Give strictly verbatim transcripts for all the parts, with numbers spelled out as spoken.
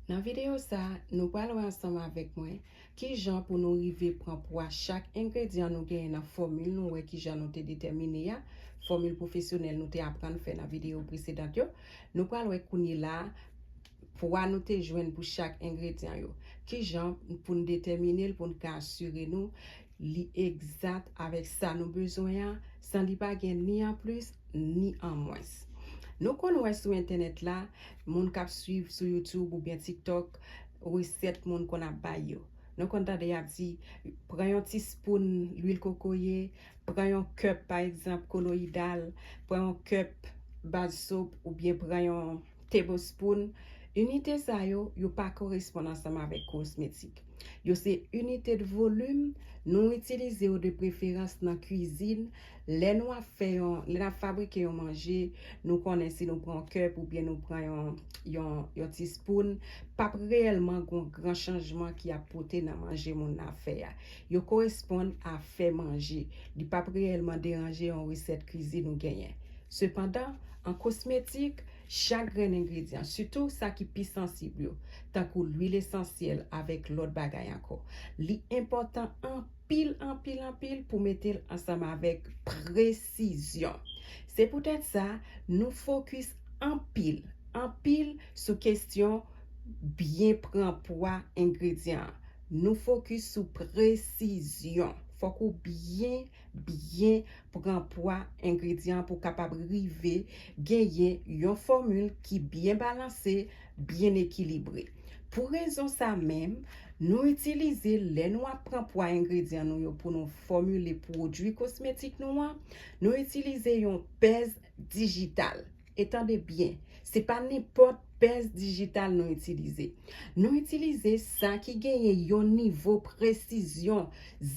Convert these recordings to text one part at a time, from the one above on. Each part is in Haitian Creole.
Nan videyo sa, nou pral wè ansanm avèk mwen kijan pou nou rive pran pwa chak engredyan nou genyen nan fòmil nou wè kijan nou te detèmine a, fòmil pwofesyonèl nou te aprann fè nan videyo presedan yo. Nou pral wè kounye la pwa nou te jwenn pou chak engredyan yo. Kijan pou n detèmine l, pou n ka asire nou li egzat avèk sa nou bezwen an, san li pa gen ni an plis, ni an mwens. Nou konn wè sou entènèt la, moun k ap swiv sou YouTube oubyen TikTok, resèt moun konn ap bay yo. Nou konn tande y ap di, pran yon ti spoun lwil kokoye, pran yon cup, pa egzanp, koloyidal, pran yon cup baz sop, oubyen pran yon tablespoon. Inite sa yo, yo pa koresponn ansanm avèk kosmetik. Yo se inite de volim nou itilize yo de preferans nan kwizin. Lè nou ap fè yon, lè n ap fabrike yon manje, nou konnen si nou pran yon cup oubyen nou pran yon, yon, yon ti spoon, p ap reyèlman gen yon gran chanjman ki ap pote nan manje moun nan ap fè a. Yo koresponn a fè manje. Li p ap reyèlman deranje yon resèt kwizin ou genyen. Sepandan, an kosmetik, chak grenn engredyan, sitou sa ki pi sansib yo, tankou lwil esansyèl avèk lòt bagay ankò, li enpòtan anpil, anpil, anpil pou mete l ansanm avèk presizyon. Se poutèt sa, nou fokis anpil, anpil sou kesyon byen pran pwa engredyan an. Nou fokis sou presizyon. Fòk ou byen, byen pran pwa engredyan an pou w kapab rive genyen yon fòmil ki byen balanse, byen ekilibre. Pou rezon sa menm, nou itilize, lè nou ap pran pwa engredyan nou yo pou nou fòmile pwodui kosmetik nou an, nou itilize yon pèz dijital. E tande byen, se pa nenpòt pèz dijital nou itilize. Nou itilize sa ki genyen yon nivo presizyon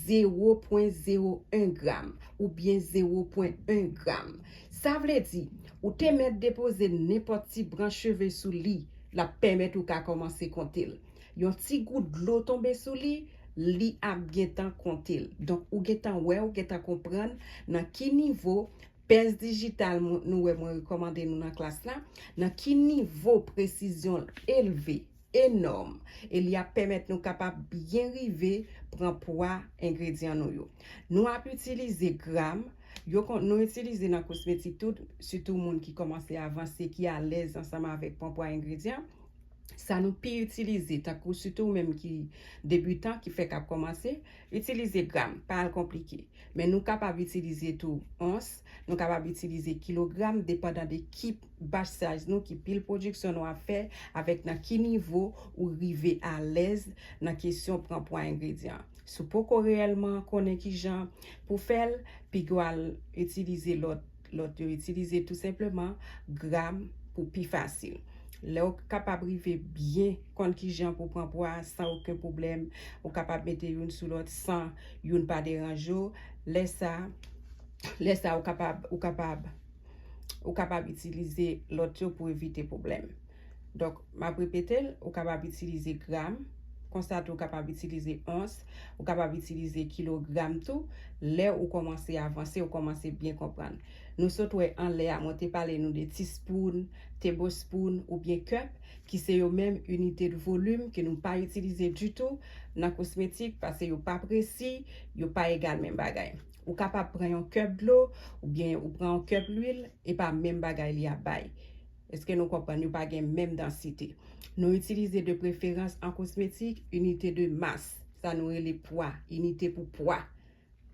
zewo pwen zewo en gram oubyen zewo pwen en gram. Sa vle di, ou te mèt depoze nenpòt ti branch cheve sou li, l ap pèmèt ou ka kòmanse konte l. Yon ti gout dlo tonbe sou li, li ap gentan konte l. Donk, ou gentan wè, ou gentan konprann nan ki nivo pèz dijital nou wè mwen rekòmande nou nan klas la, nan ki nivo presizyon l elve, enòm, e li ap pèmèt nou kapab byen rive pran pwa engredyan nou yo. Nou ap itilize gram, yo kon, nou itilize nan kosmetik tou, sitou moun ki kòmanse avanse, ki alèz ansanm avèk pran pwa engredyan. Sa nou pi itilize, tankou sitou ou menm ki debitan, ki fèk ap kòmanse, itilize gram, pa al konplike. Men nou kapab itilize tou ons, nou kapab itilize kilogram, depandan de ki batch size nou, ki pil pwodiksyon nou ap fè, avèk nan ki nivo ou rive alèz nan kesyon pran pwa engredyan. Si w poko reyèlman konnen kijan pou fè l, piga w al itilize lòt, lòt yo, itilize tou senpleman gram pou pi fasil. Lè w kapab rive byen konn kijan pou pran pwa san okenn pwoblèm, ou kapab mete youn sou lòt san youn pa deranje w. Lè sa, lè sa ou kapab, ou kapab, ou kapab itilize lòt yo pou evite pwoblèm. Donk, m ap repete l, ou kapab itilize gram, konsa tou ou kapab itilize ons, ou kapab itilize kilogram tou. Lè ou kòmanse avanse, ou kòmanse byen konprann. Nou sot wè anlè a, mwen te pale nou de teaspoon, tablespoon oubyen cup, ki se yo menm inite de volim ke nou pa itilize ditou nan kosmetik, paske yo pa presi, yo pa egal menm bagay. Ou kapab pran yon cup dlo, oubyen ou pran yon cup lwil, e pa menm bagay li ap bay. Èske nou konprann? Yo pa gen menm dansite. Nou itilize de preferans an kosmetik inite de mas, sa nou rele pwa, inite pou pwa,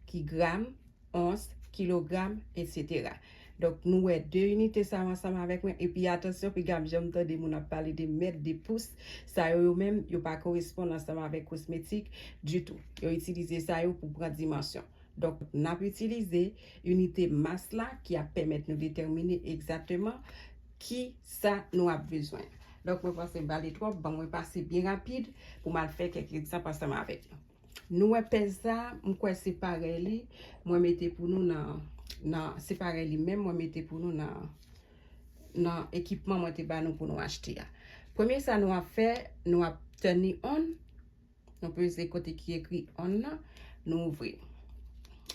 ki gram, ons, kilogram, etsetera. Donk, nou wè de inite sa yo ansanm avèk mwen. Epi, atansyon, piga m janm tande moun ap pale de mèt, de pous. Sa yo, yo menm, yo pa koresponn ansanm avèk kosmetik ditou. Yo itilize sa yo pou pran dimansyon. Donk, n ap itilize inite mas la ki ap pèmèt nou detèmine egzakteman ki sa nou ap bezwen. Donk, mwen panse m pale twòp, ban mwen pase byen rapid pou m al fè kèk egzanp ansanm avèk nou. Nou wè pèz sa, m kwè se parèy li, mwen mete pou nou nan, nan, se parèy li menm, mwen mete pou nou nan, nan ekipman mwen te ba nou pou nou achte a. Premye sa nou ap fè, nou ap turn li on, nou peze kote ki ekri on nan, nou ouvri.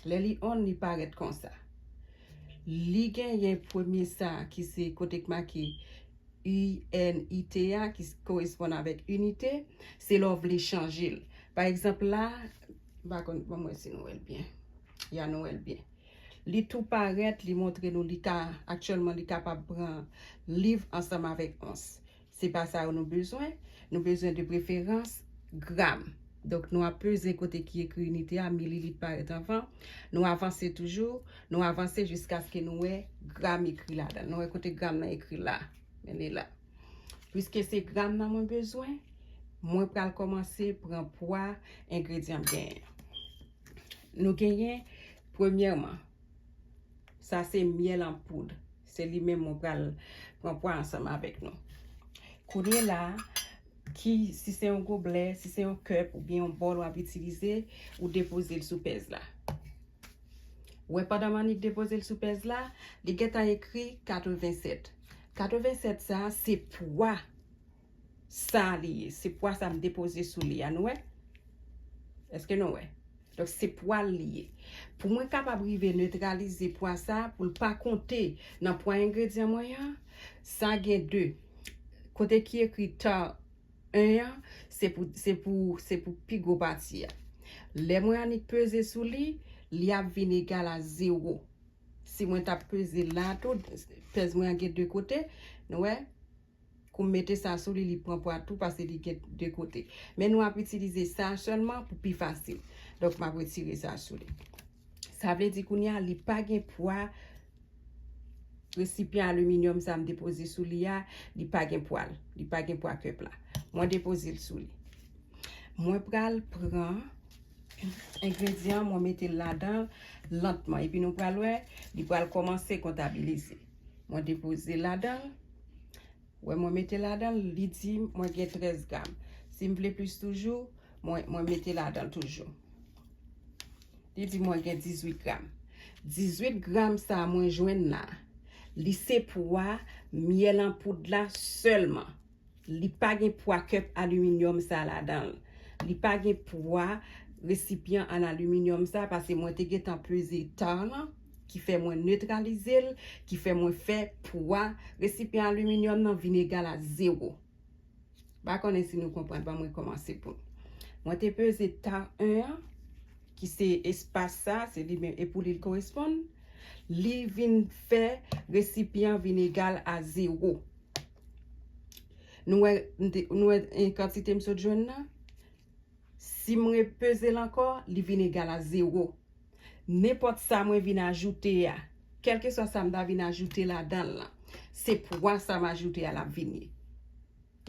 Lè li on, li parèt konsa. Li genyen premye sa ki se kote k make U N I T a, ki koresponn avèk inite, se lè w vle chanje l. Pa egzanp la, m pa konn, ban m wè si nou wè l byen. Ya, nou wè l byen. Li tou parèt, li montre nou li ka, aktyèlman li kapab pran liv ansanm avèk ons. Se pa sa yo nou bezwen. Nou bezwen de preferans gram. Donk, nou ap peze kote ki ekri inite a, mililit parèt anvan. Nou avanse toujou, nou avanse jiskaske nou wè gram ekri ladan. Nou wè kote gram nan ekri la. Men li la. Piske se gram nan mwen bezwen, mwen pral kòmanse pran pwa engredyan m genyen. Nou genyen, premyèman, sa se myèl an poud. Se li menm mwen pral pran pwa ansanm avèk nou. Kounye la, ki, si se yon goblè, si se yon kèp oubyen yon bòl w ap itilize, ou depoze l sou pèz la. Ou wè, pandan m annik depoze l sou pèz la, li gentan ekri katrevennsèt. Katrevennsèt sa, se pwa sa li ye. Se pwa sa m depoze sou li a, nou wè? Èske nou wè? Donk, se pwa l li ye. Pou mwen kapab rive netralize pwa sa, pou l pa konte nan pwa engredyan mwen an, sa gen de. Kote ki ekri tar en an, se pou, se pou, se pou pi gwo pati a. Lè mwen annik peze sou li, li ap vin egal a zewo. Si mwen t ap peze la tou, pèz mwen an gen de kote, nou wè? Kou m mete sa sou li, li pran pwa tou paske li gen de kote. Men nou ap itilize sa sèlman pou pi fasil. Donk, m ap retire sa sou li. Sa vle di kounye a, li pa gen pwa resipyan aliminyòm sa m depoze sou li a, li pa gen pwa l, li pa gen pwa kèp la. Mwen depoze l sou li. Mwen pral pran engredyan, mwen mete l ladan l lantman. Epi nou pral wè, li pral kòmanse kontabilize. Mwen depoze l ladan l. Wè, mwen mete ladan l, li di mwen gen trèz gram. Si m vle plis toujou, mwen, mwen mete ladan l toujou. Li di mwen gen dizuit gram. Dizuit gram sa mwen jwenn la, li se pwa myèl an poud la sèlman. Li pa gen pwa kèp aliminyòm sa ladan l. Li pa gen pwa resipyan an aliminyòm sa, paske mwen te gentan peze tar lan, ki fè mwen netralize l, ki fè mwen fè pwa resipyan aliminyòm nan vin egal a zewo. Pa konnen si nou konprann, ban mwen kòmanse pou nou. Mwen te peze tar en an, ki se espas sa, se li menm, e pou li l koresponn, li vin fè resipyan vin egal a zewo. Nou wè, m te, nou wè, e, kantite m sot jwenn nan? Si m repeze l ankò, li vin egal a zewo. Nenpòt sa mwen vin ajoute a, kèlkeswa sa m ta vin ajoute ladan l lan, se pwa sa m ajoute a l ap vin ye.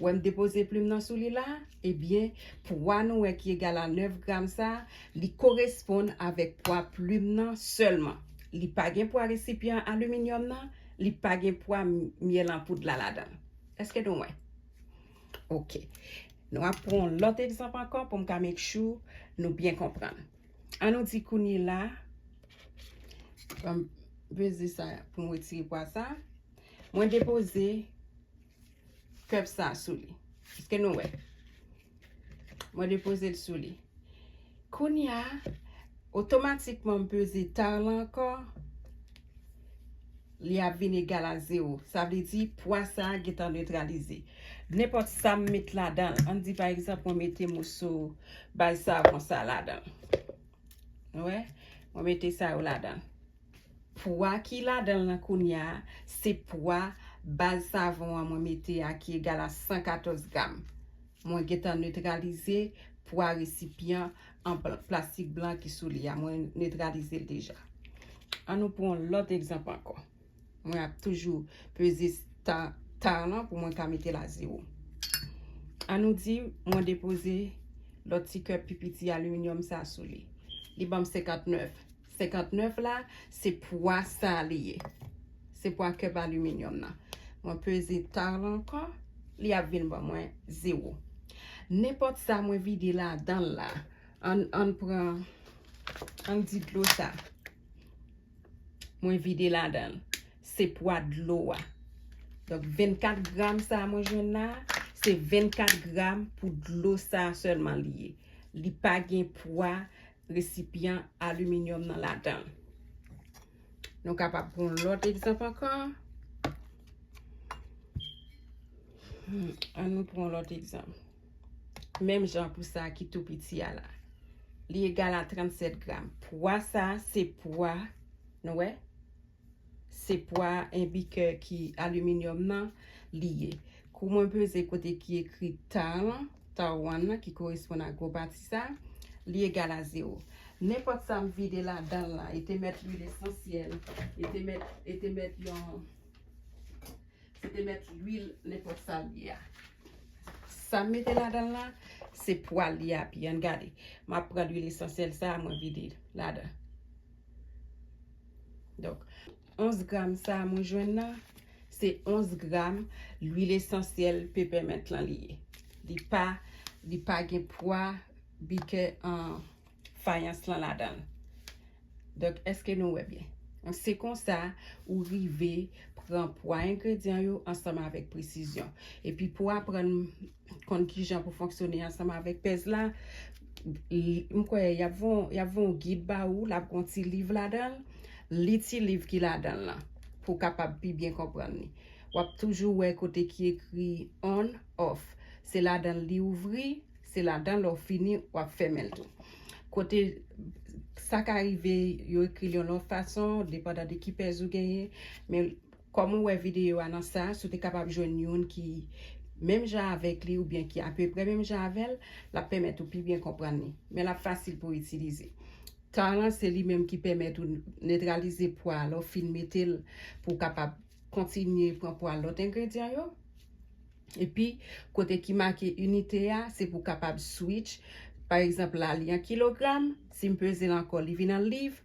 Wè m depoze plim nan sou li la, ebyen, pwa nou wè ki egal a nèf gram sa, li koresponn avèk pwa plim nan sèlman. Li pa gen pwa resipyan aliminyòm nan, li pa gen pwa m-, myèl an poud la ladan l. Èske nou wè? Oke. Nou ap pran yon lòt egzanp ankò pou m ka make sure nou byen konprann. An nou di kounye la, ban m peze sa pou m retire pwa sa. Mwen depoze kèp sa sou li. Èske nou wè? Mwen depoze l sou li. Kounye a, otomatikman m peze tar lan ankò. Li ap vin egal a zewo. Sa vle di, pwa sa a gentan netralize. Nenpòt sa m met ladan l, ann di pa egzanp, mwen mete moso baz savon sa ladan l. Ou wè? Mwen mete sa yo ladan l. Pwa ki ladan l lan kounye a, se pwa baz savon an mwen mete a ki egal a san katòz gram. Mwen gentan netralize pwa resipyan an pl-, plastik blan ki sou li a. Mwen netralize l deja. An nou pran yon lòt egzanp ankò. Mwen ap toujou peze tar, tar lan pou mwen ka mete l a zewo. An nou di, mwen depoze lòt ti kèp pi piti aliminyòm sa sou li. Li ban m senkantnèf. Senkantnèf la, se pwa sa li ye. Se pwa kèp aliminyòm nan. Mwen peze tar lan ankò, li ap vin ban mwen zewo. Nenpòt sa mwen vide ladan l la, ann, ann pran, ann di dlo sa. Mwen vide ladan l. Se pwa dlo a. Donk, vennkat gram sa mwen jwenn la, se vennkat gram pou dlo sa sèlman li ye. Li pa gen pwa resipyan aliminyòm nan ladan l. Nou kapab pran yon lòt egzanp ankò. Ann nou pran yon lòt egzanp. Menm jan pou sa ki tou piti a la. Li egal a trannsèt gram. Pwa sa, se pwa, nou wè? Se pwa en bikè ki aliminyòm nan li ye. Kou mwen peze kote ki ekri tar lan, tar one nan, ki koresponn a gwo pati sa, li egal a zewo. Nenpòt sa m vide ladan l la, e te mèt lwil esansyèl, e te mèt, e te mèt yon, se te mèt lwil nenpòt sa l ye a. Sa m mete ladan l la, se pwa l ye a, pi ann gade. M ap pran lwil esansyèl sa a, mwen vide ladan. Donk, onz gram sa a mwen jwenn nan, se onz gram lwil esansyèl pepèmint lan li ye. Li pa, li pa gen pwa bikè an fayans lan ladan l. Donk, èske nou wè byen? Se konsa ou rive pran pwa engredyan yo ansanm avèk presizyon. Epi pou aprann konn kijan pou fonksyone ansanm avèk pèz la, m kwè y ap voye, y ap voye yon gid ba ou, l ap gen yon ti liv ladan l. Li ti liv ki ladan l lan pou w kapab pi byen konprann li. W ap toujou wè kote ki ekri on, off. Se ladan l li ouvri, se ladan lè w fini, w ap fèmen l tou. Kote sa ka rive, yo ekri l yon lòt fason, depandan de ki pèz ou genyen. Men kòm ou wè videyo a nan sa, si w te kapab jwenn youn ki menm jan avèk li oubyen ki apeprè menm jan avè l, l ap pèmèt ou pi byen konprann li. Men l ap fasil pou w itilize. Tar lan, se li menm ki pèmèt ou netralize pwa lè w fin mete l pou w kapab kontinye pran pwa lòt engredyan yo. Epi, kote ki make inite a, se pou w kapab switch. Pa egzanp, la, li an kilogram. Si m peze l ankò, li vin an liv.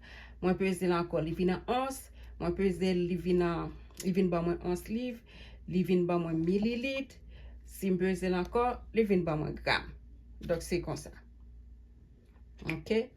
Mwen peze l ankò, li vin an ons. Mwen peze l, li vin an, li vin ban mwen ons liv. Li vin ban mwen mililit. Si m peze l ankò, li vin ban mwen gram. Donk, se konsa. Oke?